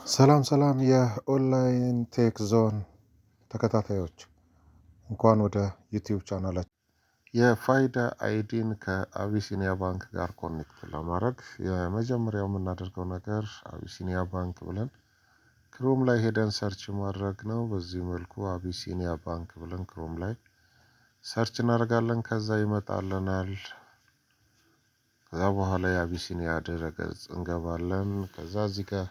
ሰላም ሰላም የ Online Tech Zone ተከታታዮች፣ እንኳን ወደ YouTube ቻናላችን። የፋይዳ ID ን ከአቢሲኒያ ባንክ ጋር connect ለማድረግ የመጀመሪያው የምናደርገው ነገር አቢሲኒያ ባንክ ብለን Chrome ላይ ሄደን search ማድረግ ነው። በዚህ መልኩ አቢሲኒያ ባንክ ብለን Chrome ላይ search እናደርጋለን። ከዛ ይመጣልናል። ከዛ በኋላ የአቢሲኒያ ድረ ገጽ እንገባለን። ከዛ እዚህ ጋር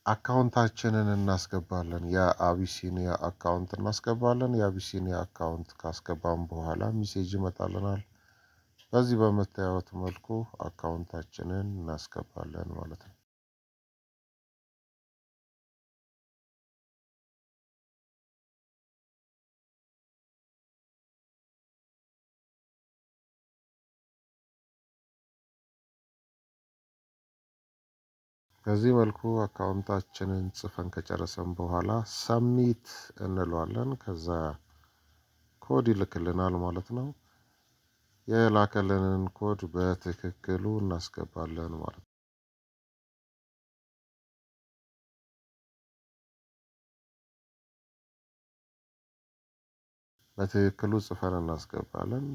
account ኣችንን እናስገባለን። የአቢሲኒያ account እናስገባለን። የአቢሲኒያ account ካስገባን በኋላ message ይመጣልናል። በዚህ በምታዩት መልኩ account ኣችንን እናስገባለን ማለት ነው። በዚህ መልኩ account ኣችንን ጽፈን ከጨረሰን በኋላ submit እንለዋለን። ከዛ ኮድ ይልክልናል ማለት ነው። የላከልንን ኮድ በትክክሉ እናስገባለን ማለት ነው። በትክክሉ ጽፈን እናስገባለን።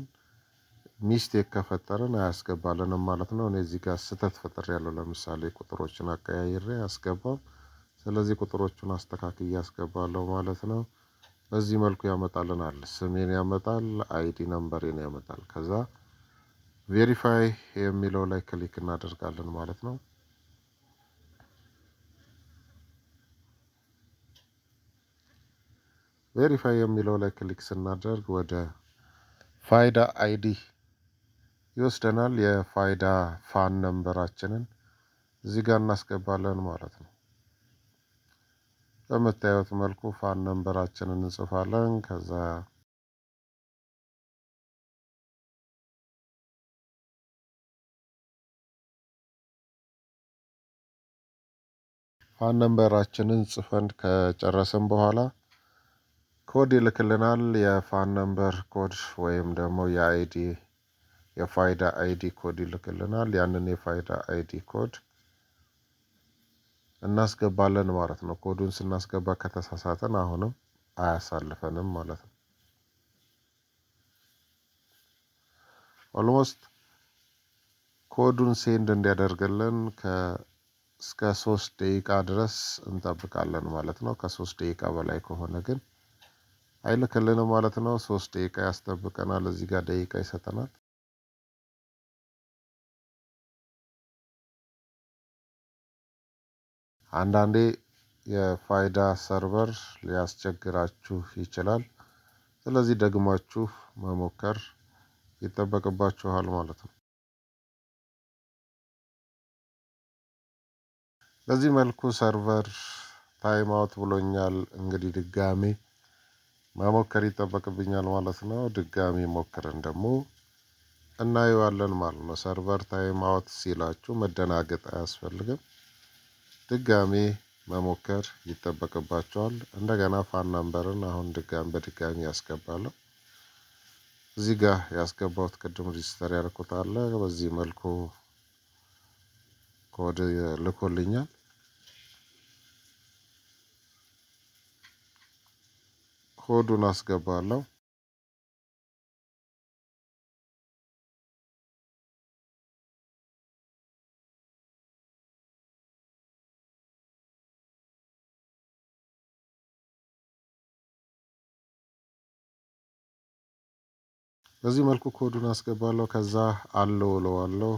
Mistake ከፈጠርን አያስገባልንም ማለት ነው። እኔ እዚህ ጋር ስህተት ፈጥሬያለሁ። ለምሳሌ ቁጥሮችን አቀያይሬ አያስገባም። ስለዚህ ቁጥሮቹን አስተካክዬ አስገባለሁ ማለት ነው። በዚህ መልኩ ያመጣልናል። ስሜን ያመጣል፣ ID number ኤን ያመጣል። ከዛ verify የሚለው ላይ click እናደርጋለን ማለት ነው። Verify የሚለው ላይ click ስናደርግ ወደ ፋይዳ ID ይወስደናል። የፋይዳ FAN number ኣችንን እዚህ ጋር እናስገባለን ማለት ነው። በምታዩት መልኩ FAN number ኣችንን እንጽፋለን። ከዛ FAN number ኣችንን ጽፈን ከጨረስን በኋላ ኮድ ይልክልናል። የ FAN number code ወይም ደግሞ የ ID፣ የፋይዳ ID code ይልክልናል። ያንን የፋይዳ ID code እናስገባለን ማለት ነው። ኮዱን ስናስገባ ከተሳሳተን አሁንም አያሳልፈንም ማለት ነው። Almost ኮዱን send እንዲያደርግልን እስከ 3 ደቂቃ ድረስ እንጠብቃለን ማለት ነው። ከ3 ደቂቃ በላይ ከሆነ ግን አይልክልንም ማለት ነው። 3 ደቂቃ ያስጠብቀናል። እዚህ ጋር ደቂቃ ይሰጠናል። አንዳንዴ የፋይዳ server ሊያስቸግራችሁ ይችላል። ስለዚህ ደግማችሁ መሞከር ይጠበቅባችኋል ማለት ነው። በዚህ መልኩ server time out ብሎኛል። እንግዲህ ድጋሜ መሞከር ይጠበቅብኛል ማለት ነው። ድጋሚ ሞክረን ደግሞ እናየዋለን ማለት ነው። Server time out ሲላችሁ መደናገጥ አያስፈልግም። ድጋሜ መሞከር ይጠበቅባችኋል። እንደገና FAN number ን አሁን ድጋሚ በድጋሚ ያስገባለሁ። እዚህ ጋር ያስገባሁት ቅድም register ያደረኩት አለ። በዚህ መልኩ ኮድ ልኮልኛል። ኮዱን አስገባለሁ። በዚህ መልኩ ኮዱን አስገባለሁ። ከዛ allow እለዋለሁ።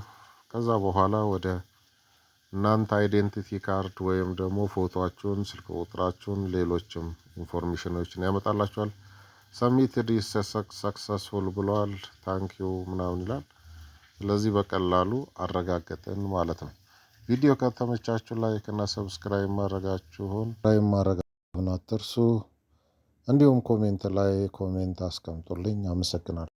ከዛ በኋላ ወደ እናንተ identity card ወይም ደግሞ ፎቶአችሁን፣ ስልክ ቁጥራችሁን፣ ሌሎችም information ኖችን ያመጣላችኋል። Submitted successful ብለዋል። Thank you ምናምን ይላል። ስለዚህ በቀላሉ አረጋገጥን ማለት ነው። ቪዲዮ ከተመቻችሁ like እና subscribe ማድረጋችሁን አትርሱ። እንዲሁም comment ላይ comment አስቀምጡልኝ። አመሰግናለሁ።